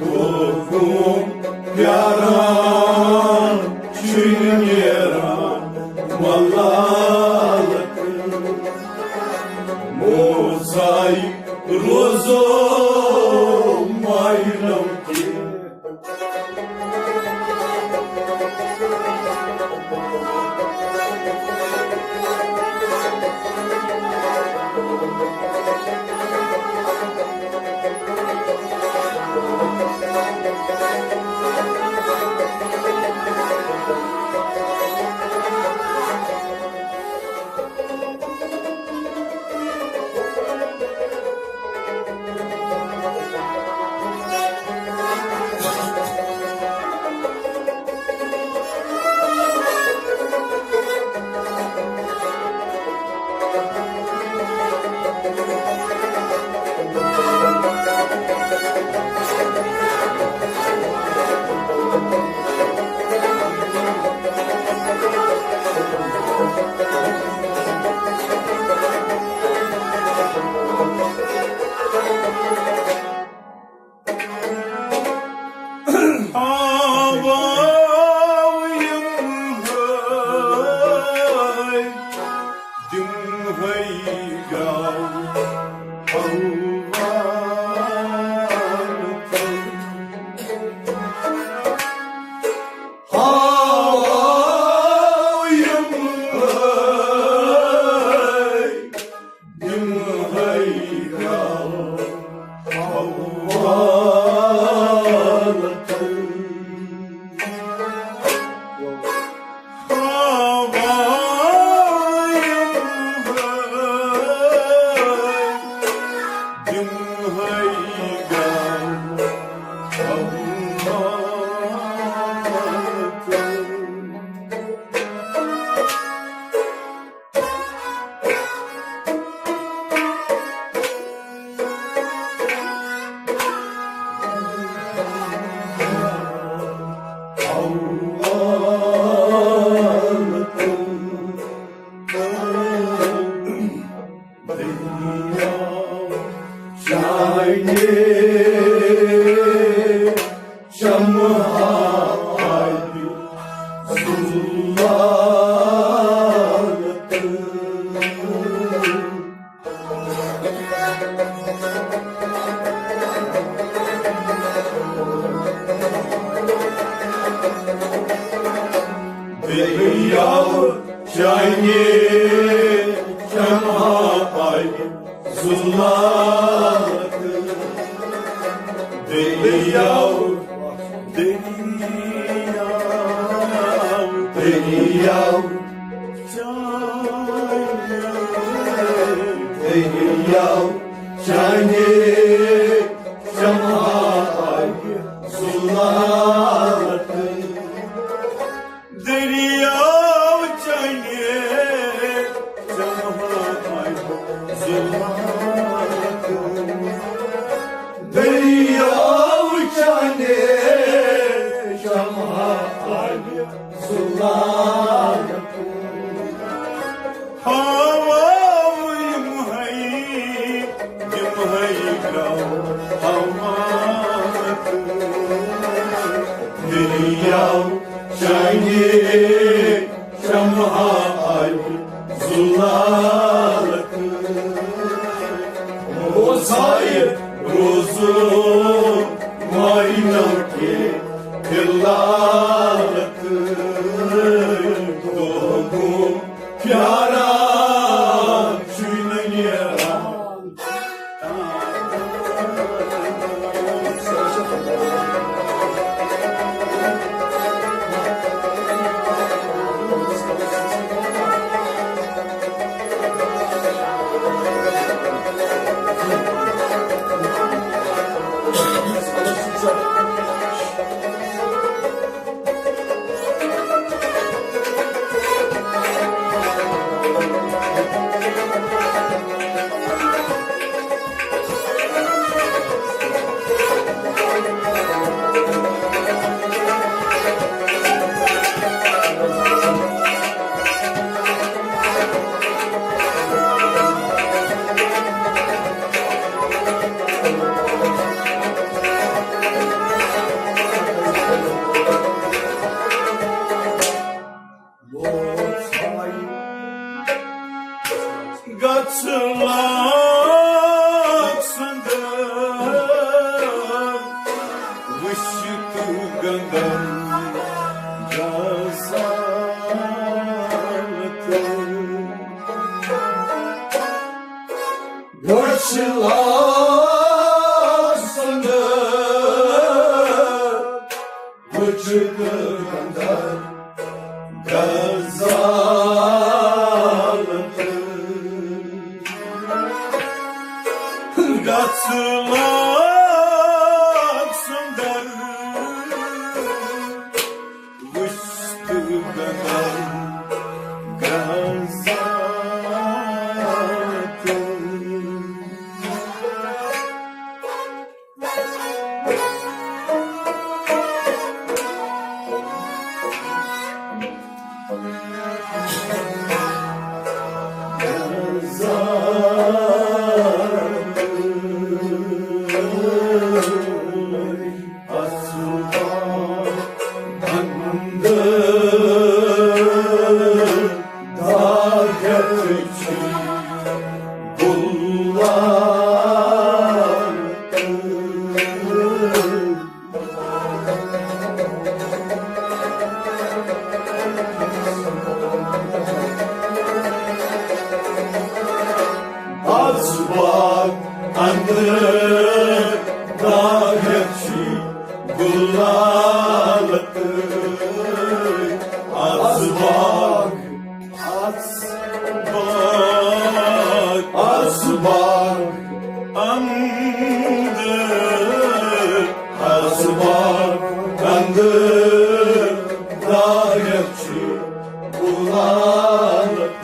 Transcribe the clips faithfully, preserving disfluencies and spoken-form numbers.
دوٚپُن پیاران چھُے نہٕ نیران ملالہٕ۔ موساے روزو ماینو کِنۍ۔ دٔریاو چانہِ شمعہ آیہِ زُلالت۔ دٔریاو، دٔریاو، دٔریاو، دٔریاو چانہِ شمعہ آیہِ زُلالت۔ دٔریاو چانہِ شمعہ آیہِ زُلالت۔ دٔریاو چانہِ شمعہ آیہِ زُلالت۔ ہاو یِمہَے، یِمہَے درٛاو ہاوان۔ دٔریاو چانہِ شمعہ آیہِ زُلالت۔ موسایہِ روزو ماینو کے دلالت۔ دوٚپُن پیاران چھُے نہٕ نیران۔ غزالت گژھ لاگ سُندر، وُچھ تہٕ گنڈر غزالت۔ آز باغ اندر داغ چھی گلالت۔ آز باغ، آز باغ، آز باغ اندر، آز باغ اندر داغ چھی گلالت۔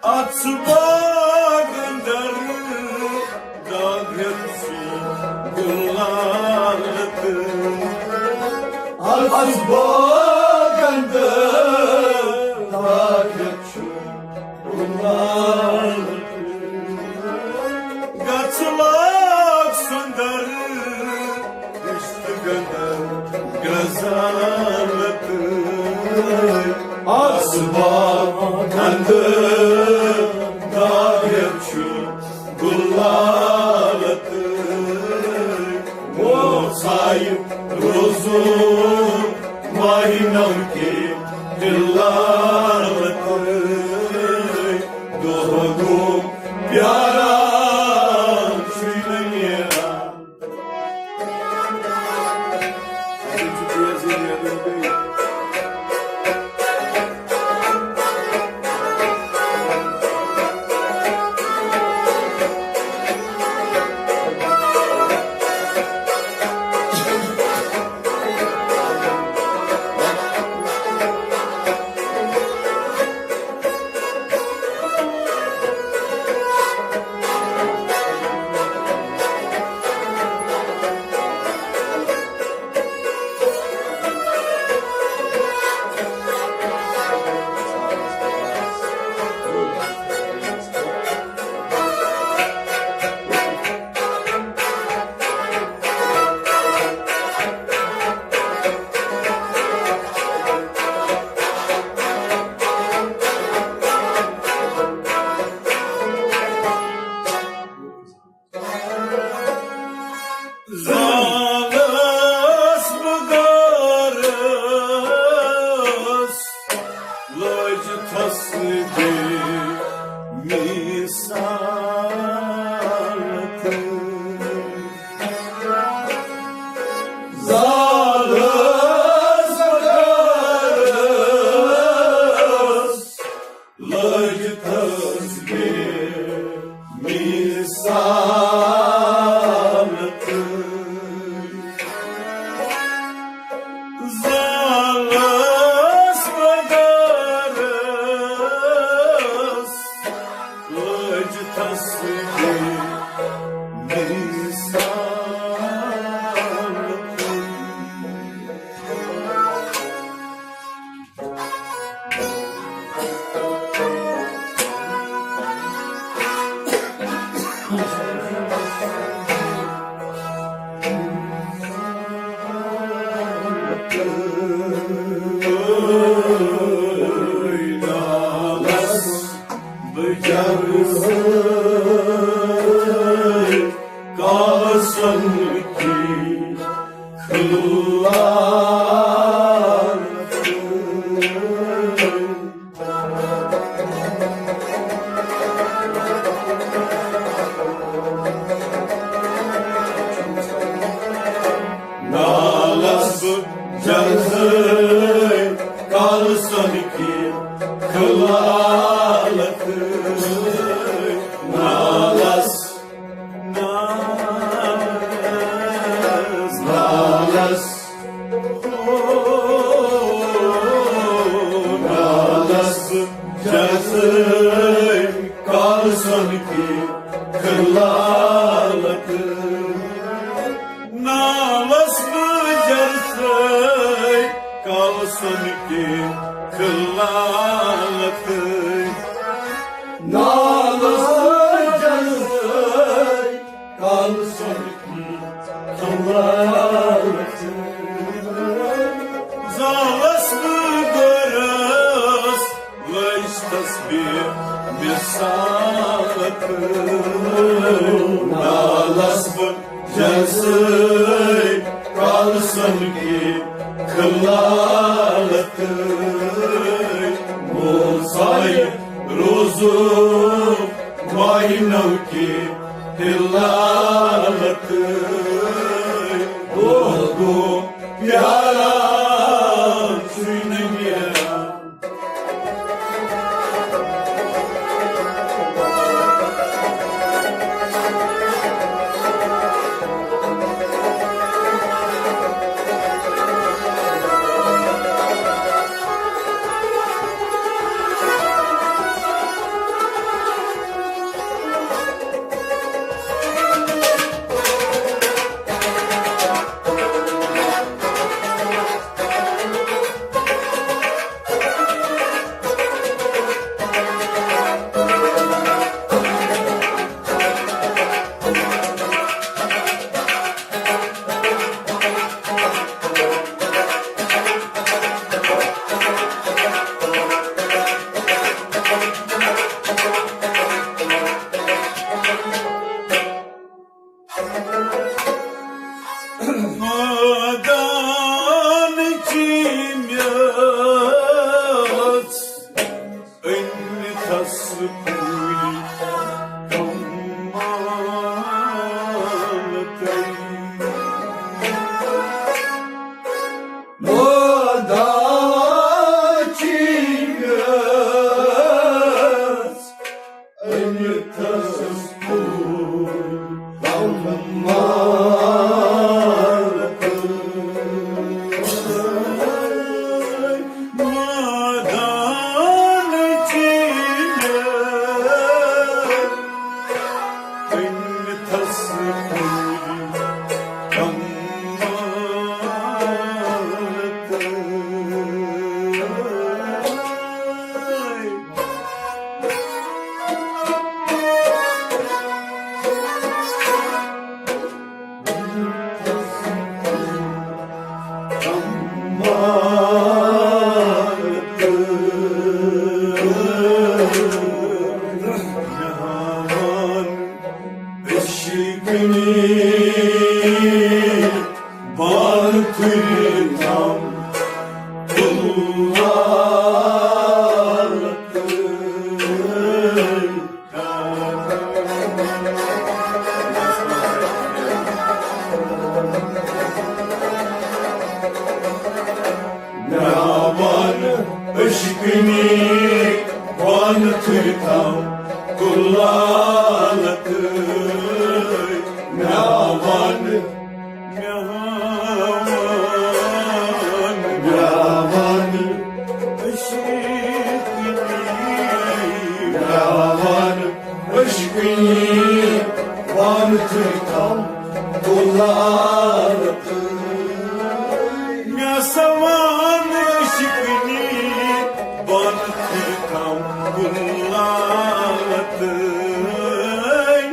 آز باغ اندر داغ چھی گلالت۔ آز باغ اندر داغ چھی گلالت۔ گژھ لاگ سُندر، رشتہٕ گندر غزالت۔ آز باغ اندر داغ چھی گلالت۔ موسای روزو ماہی نمکے دلالت۔ دۄہ گوٚو پیاران چھُے نہٕ نیران۔ زالس بہٕ غٲرس، لٲج تھس بے مثال تہٕ۔ زالس بہٕ غٲرس، لٲج تھس بے مثال تہٕ۔ زالس بہٕ غٲرس، لٲج تھس بے مثال تہٕ۔ نالس جل سُن کہِ خلالت۔ نالس جلسے کال سُن کہِ خلالت۔ زالس بہٕ گرس لٔج تسبیح مثالت۔ نالس بہٕ جلسے کال سُن کہِ خلالت۔ موسای روزو ماینو کہِ ہلالت۔ دۄہ گوٚو پیاران سُے نہٕ نیران۔ مٲدان چیٖمِس أنۍ تھس پوٗرۍ کمالتٕے۔ مٲدان چیٖمِس أنۍ تھس پوٗرۍ کمالتٕے۔ مٲدان چیٖمِس أنۍ تھس پوٗرۍ کمالتٕے۔ عشقنی بان تھُرِ تام تُلان۔ مےٚ وَن عشقنی بان تھُرِ تام تُلان۔ مےٚ وَن، مےٚ وَن، مےٚ وَن عشقنی، مےٚ وَن عشقنی بان تھُرِ تام تُلان۔ مےٚ سا وَن عشقنی بان تھُرِ تام تُلان۔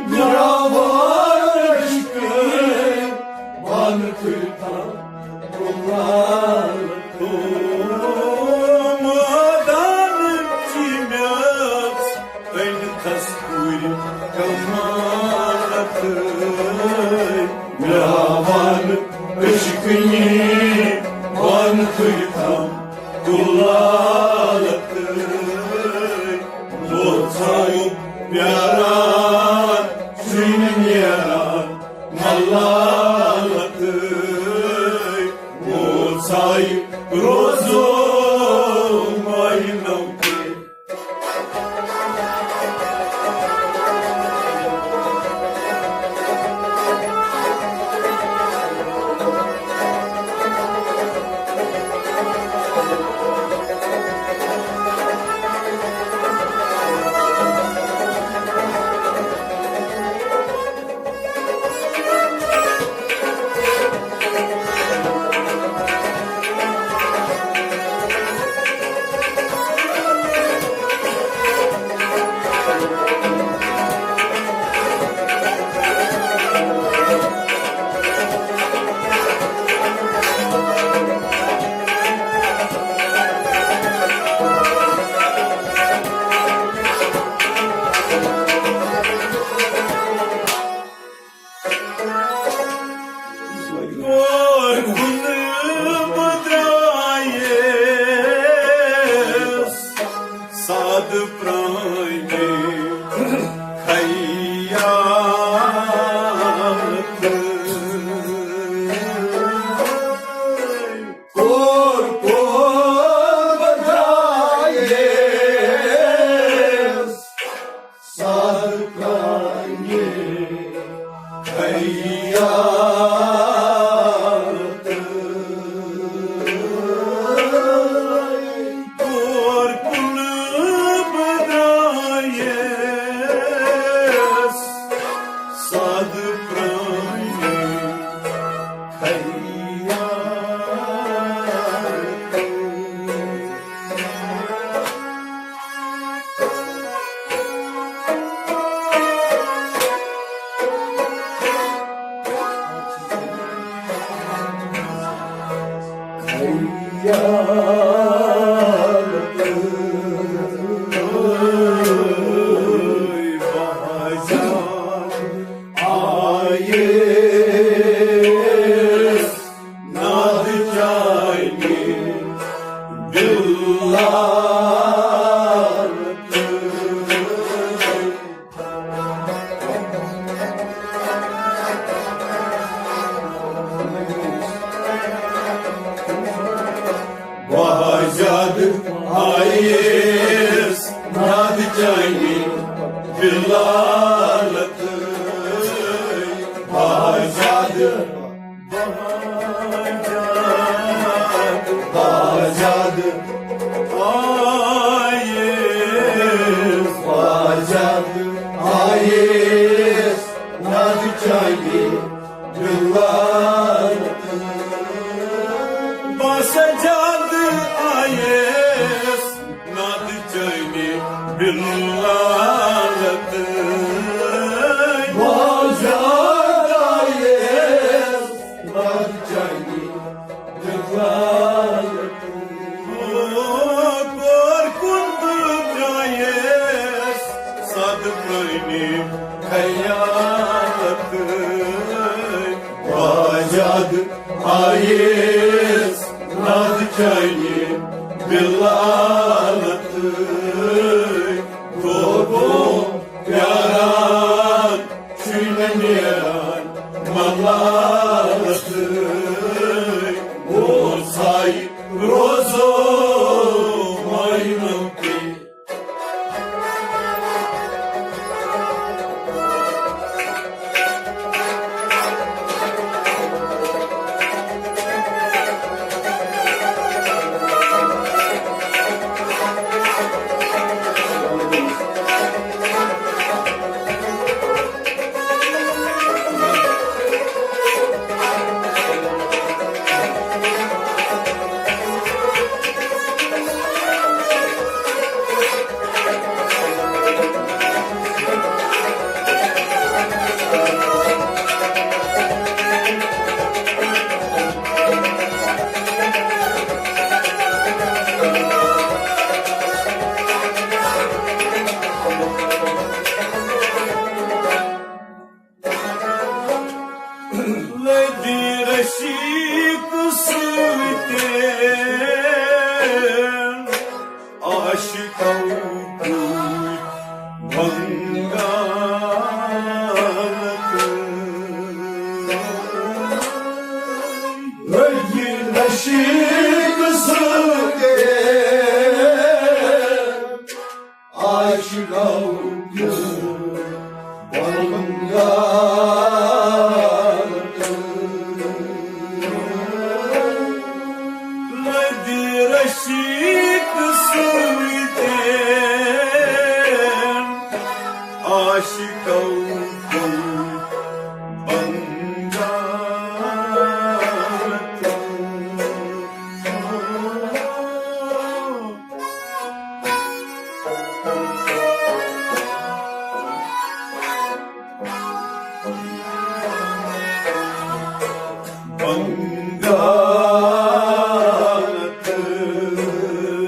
مےٚ وَن عشقنی بان تھُرِ تام تُلان۔ مٲدان چیٖمِس أنۍ تھس پوٗرۍ کمالتٕے۔ مےٚ وَن عشقنی بان تھُرِ تام تُلان۔ موسای پیاران سُے نہٕ نیران ملالتٕے۔ موسای روزو ماینو کہِ پرٛانہِ خیالتہٕ۔ کوٚر کوٚر بدرایس سادٕ پرٛانہِ خیالتہٕ۔ کوٚر کُنہٕ بدرایس سادٕ پرٛانہِ خیالتہٕ۔ آیس ناد چانہِ بلالتہٕ۔ واہ زیادٕ آیس ناد چانہِ بلالتہٕ۔ واہ زیادٕ آزاد آیس، آزاد آیس، ناد چانہِ بلالتہٕ۔ بس آزاد آیس، ناد چانہِ بلالتہٕ۔ آزاد آیس، ناد چانہِ بلالتہٕ۔ کوٚر کُن تہٕ درٛایس سادٕ پرٛانہِ خیالتہٕ۔ آزاد آیس، ناد چانہِ بلالتہٕ۔ گوٚو پیاران چھُے نہٕ نیران ملالتہٕ۔ اوسَے روزو ماینو تہِ۔ لدی رشیق سۭتۍ عاشقو پوٗتۍ بنگالتہٕ۔ لدی رشیق سۭتۍ عاشقو پوٗتۍ بنگالتہٕ۔ لدی رشیق سۭتۍ عاشقو پوٗتۍ بنگالتہٕ۔ بنگالتہٕ۔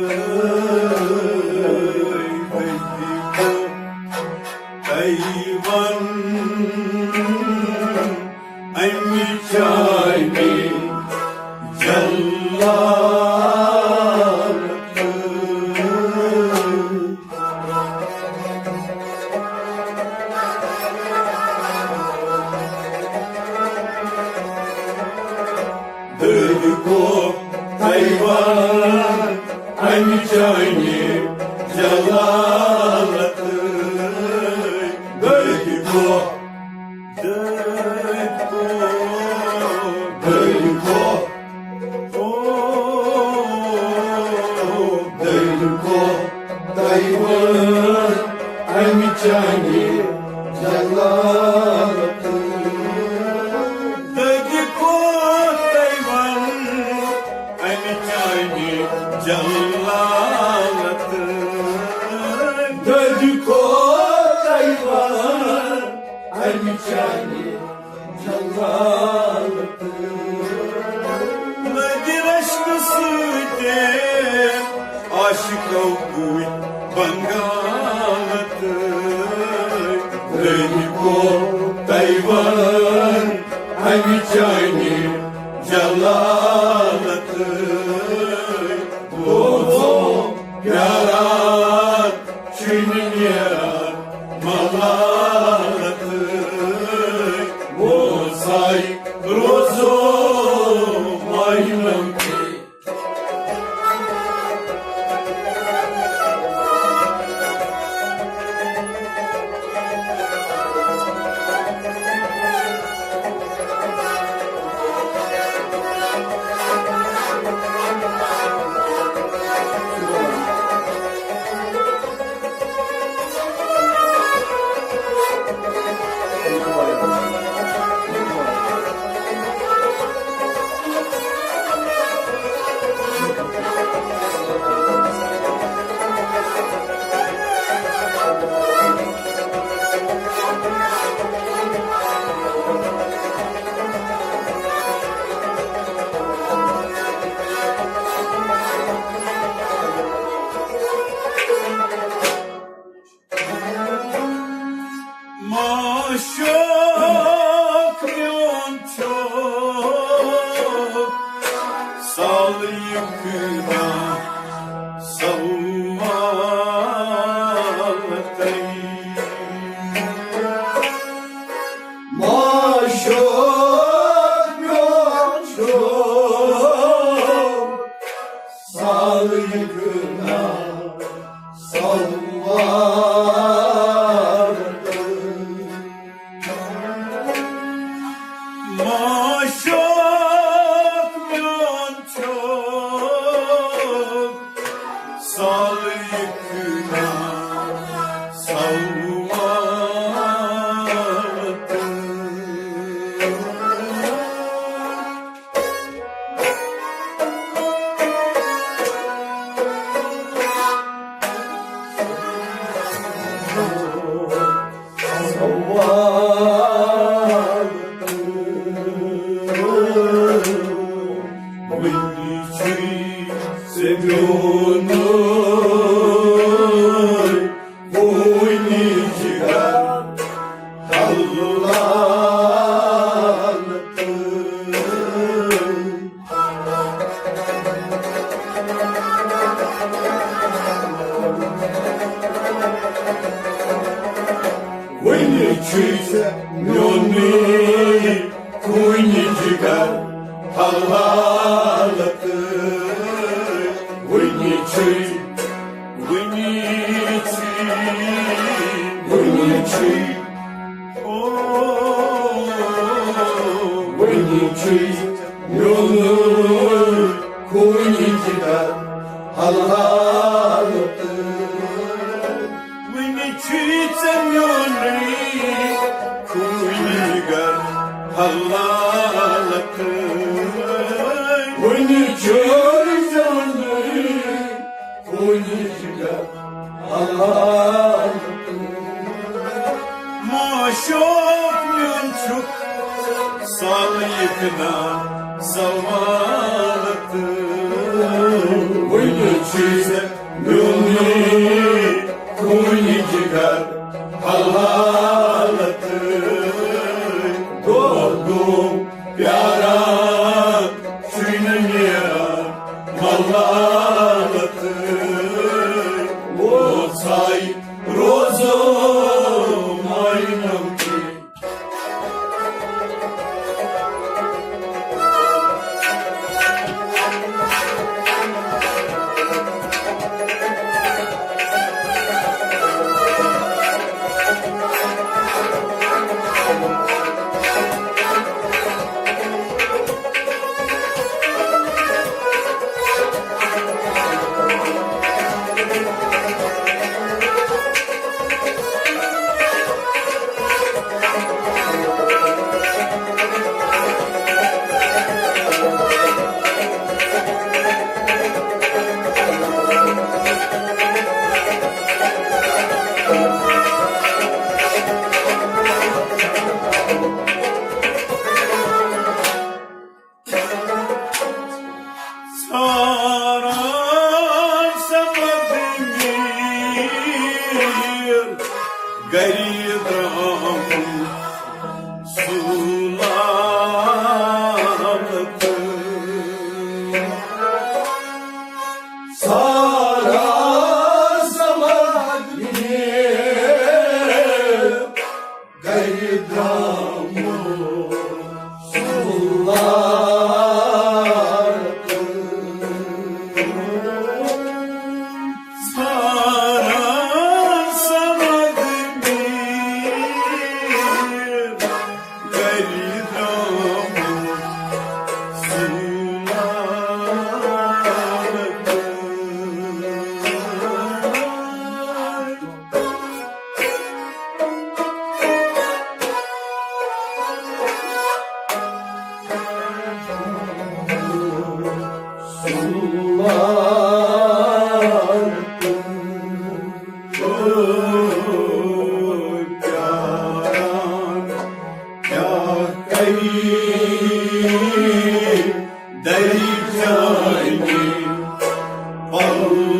چانہِ جلالت دٔدۍ پھوٚل، دٔدۍ پھوٚل، دٔدۍ پھوٚل۔ او، دٔدۍ پھوٚل تۄہہِ وٲر اَمہِ چانہِ جلالت۔ دٔدۍ پھوٚل تۄہہِ وٲر اَمہِ چانہِ جلالت۔ دٔدۍ پھوٚل تۄہہِ وٲر اَمہِ چانہِ جلالت۔ نٔدِ رشکہٕ سۭتۍ عاشقو گوٗوۍ بنگالت۔ دٔدۍ پھوٚل تۄہہِ وٲر اَمہِ چانہِ جلالت۔ بوزو پیاران چھُنہٕ نیران ملالت۔ بوزے روزو ماینم تہِ۔ معشوق میون چھُ سالٕے کٕنان سوال تۄہہِ۔ معشوق میون چھُ سالٕے کٕنان سوال تۄہہِ۔ معشوق میون چھُ سالٕے کٕنان سوال تۄہہِ۔ وُنہِ چھُے ژےٚ میونُے خوٗنہِ جگر حلالت۔ وُنہِ چھُے، وُنہِ چھُے، وُنہِ چھُے، او، وُنہِ چھُے میونُے خوٗنہِ جگر حلالت۔ وُنہِ چھُے ژےٚ میونُے خوٗنہِ جگر حلالت۔ وُنہِ چھُے ژےٚ میونُے خوٗنہِ جگر حلالت۔ معشوق میون چھُکھ سالٕے کٕنان سوال تۄہہِ۔ وُنہِ چھُے ژےٚ میونُے خوٗنہِ جگر حلالت۔ دۄہ دۄہ پیاران چھُے نہٕ نیران ملالت۔ ووژھے روزو ماینم تہِ۔ سارا سماج یہ گئی درامو سولار۔ سارا سماج یہ گئی درامو سولار۔ دری جانی اللہ۔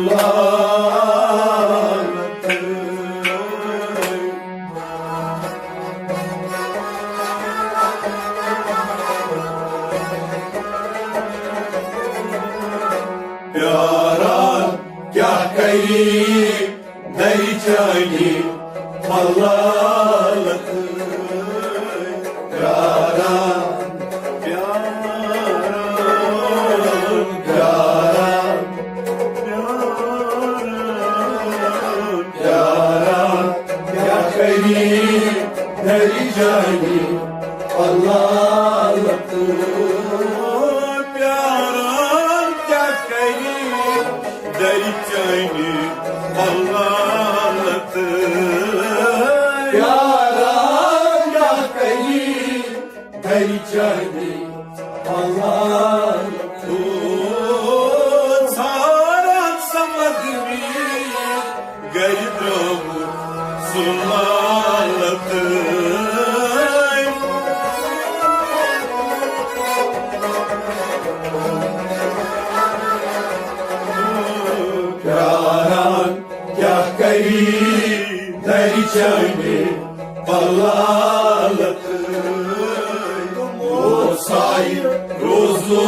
پیاران کیا کری دری چانی ملالت۔ پیاران، پیاران، پیاران، پیاران، پیاران، کیا کری دری جانی ملالت۔ پیاران کیا کری دری چانی ملالت۔ پیاران کیا کری دری چانی ملالت۔ او سارا سمجھ می گری درامو سلالت۔ پیاران کیا کری دری چانی ملالت۔ او سائی روزو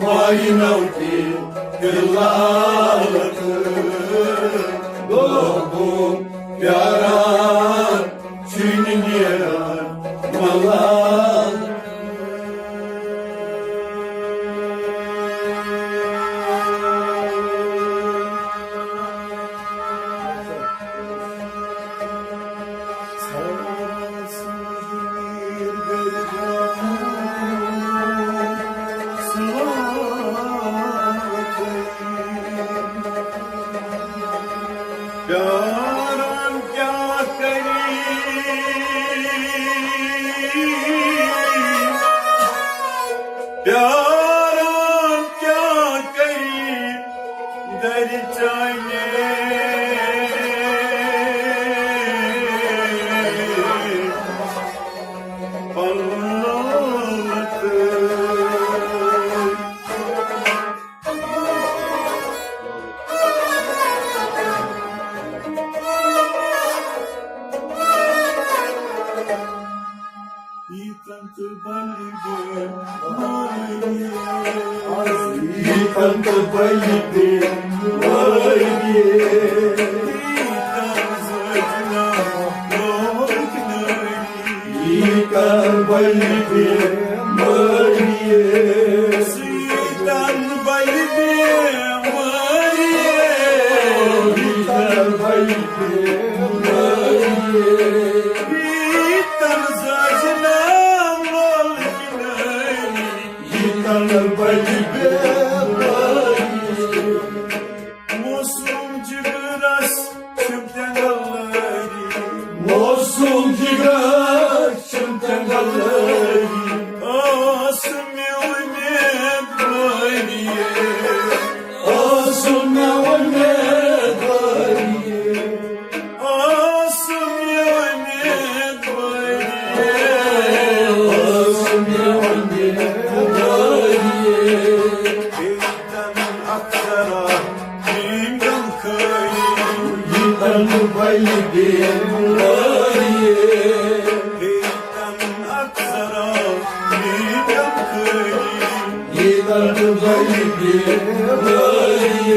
مائی نوکی دلالت۔ دوبون پیاران چنی نیران ملالت۔ پیاران کیا کری، پیاران کیا کری، دری چانی ملالت۔ ییٖتن تہٕ بلہِ بیمٲری۔ ییٖتن تہٕ بلہِ بیمٲری۔ ییٖتن زٲژن لوگ نٲری۔ ییٖتن بلہِ بیمٲری۔ ییٖتن بلہِ بیمٲری۔ ییٖتن بلہِ بیمٲری۔ ییٖتن زٲژن لوگ نٲری۔ ییٖتن بلہِ بیمٲری۔ موسم جگرس چھم تینگل لٲری۔ موسم جگرس چھم تینگل لٲری۔ آس مےٚ اُمید بٲری۔ آس مےٚ اُمید بٲری۔ آس مےٚ اُمید بٲری۔ آس مےٚ اُمید بٲری۔ ییٖتن اکثرا میٲنۍ غمخٲری۔ ییٖتن بلہِ بیمٲری۔ ییٖتن اکثرا میٲنۍ غمخٲری۔ ییٖتن بلہِ بیمٲری۔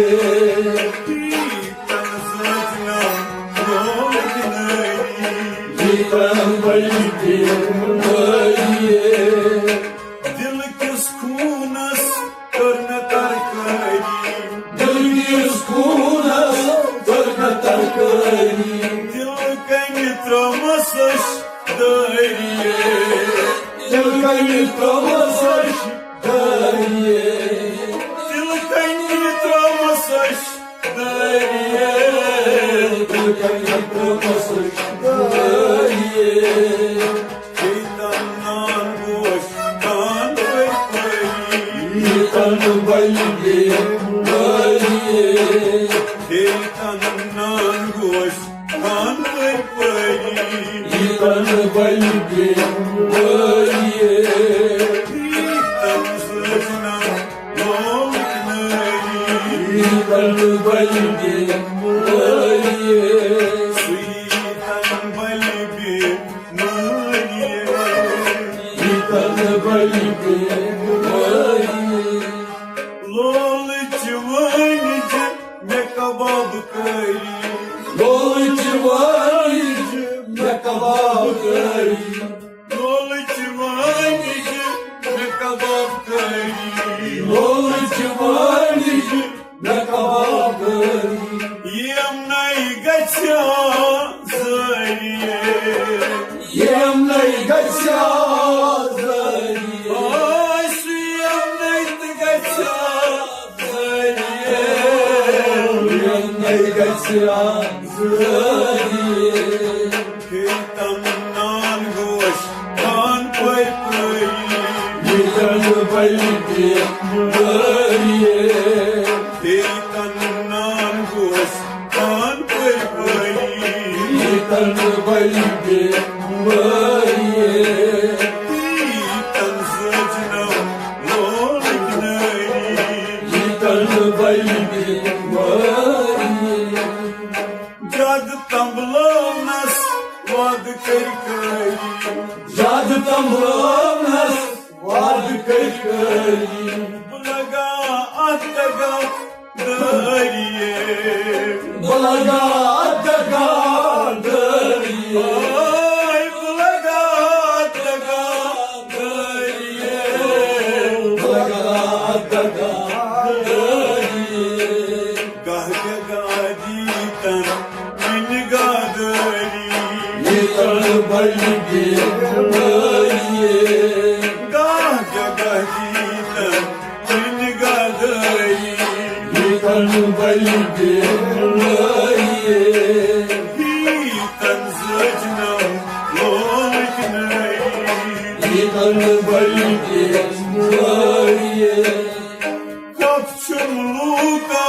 دٲریے۔ تِلہٕ کَنہِ ترٛٲومَس أچھ دٲریے۔ تِلہٕ کَنہِ ترٛٲومَس أچھ دٲریے۔ تِلہٕ کَنہِ ترٛٲومَس أچھ دٲریے۔ شیطان نان گوش کان پٔرۍ پٔری۔ ییٖتن بلہِ بیمٲری۔ شیطان نان گوش کان پٔرۍ پٔری۔ ییٖتن بلہِ بیمٲری۔ ییٖتن سوچنا لولٕکۍ نٲری۔ ییٖتن بلہِ بیمٲری۔ سُہ ییٖتن بلہِ بیمٲری۔ ییٖتن بلہِ بیمٲری۔ لولٕچ وٲنِج مےٚ کباب کٲری۔ لولٕچ وٲنِج مےٚ کباب کٲری۔ لولٕچ وٲنِج مےٚ کباب کٲری۔ لولٕچ وٲنِج مےٚ کباب کٲری۔ یِمنٕے گژھِ ہا زٲری۔ یِمنٕے گژھِ ہا زٲری۔ آے سُہ یِمنٕے تہٕ گژھِ ہا زٲری۔ یِمنٕے گژھِ ہا زٲری۔ کھیتن نان گوش کان پٔرۍ پٔری۔ ییٖتن بلہِ بیمٲری۔ کھیتن نان گوش کان پٔرۍ پٔری۔ ییٖتن بلہِ بیمٲری۔ ییٖتن سوچنم لولٕکۍ نٲری۔ ییٖتن بلہِ بیمٲری۔ زیادٕ تنبلٲونس وعدٕ کٔرۍ کٲری۔ زیادٕ تنبلٲونس وعدٕ کٔرۍ کٲری۔ بہٕ لگا اتھ دگا دٲریے۔ بہٕ لگا اتھ دگا دٲریے۔ آے بہٕ لگا اتھ دگا دٲریے۔ بہٕ لگا اتھ دگا دٲریے۔ گاہ جگہ دیٖتن وٕنہِ گادٲری۔ ییٖتن بلہِ بیمٲری۔ گاہ جگہ دیٖتن وٕنہِ گادٲری۔ ییٖتن بلہِ بیمٲری۔ ییٖتن زٲجنم لولٕکۍ نٲری۔ ییٖتن بلہِ بیمٲری۔ کپ چھُم لوٗکو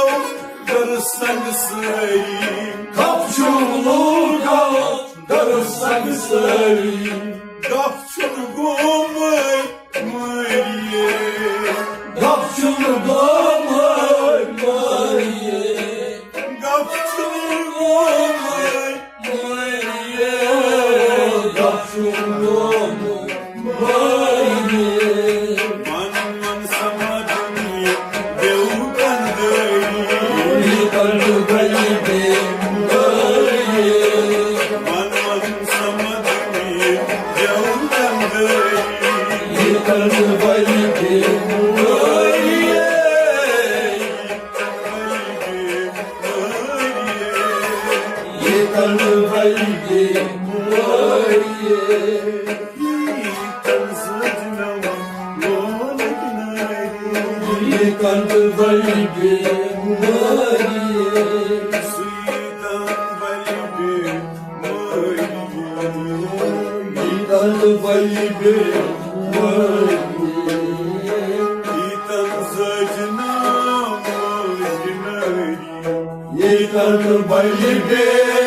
گرٕ سنگ سٲری۔ کپ چھُم لوٗکو گرٕ سنگ سٲری۔ کپ چھُم گومے مٲریے۔ کپ چھُم گومے مٲریے۔ کپ چھُم گومے مٲریے۔ کپ چھُم گومے مٲریے۔ من من سمجھ نی دیو کندری۔ ییٖتن بلہِ بیمٲری۔ من من سمجھ نی دیو کندری۔ ییٖتن بلہِ بیمٲری۔ ییٖتن بلہِ بیمٲری۔ ییٖتن سجنم لولٕکۍ نٲری۔ ییٖتن بلہِ بیمٲری۔ سُہ ییٖتن بلہِ بیمٲری۔ ییٖتن بلہِ بیمٲری۔ ییٖتن سجنم لولٕکۍ نٲری۔ ییٖتن بلہِ بیمٲری۔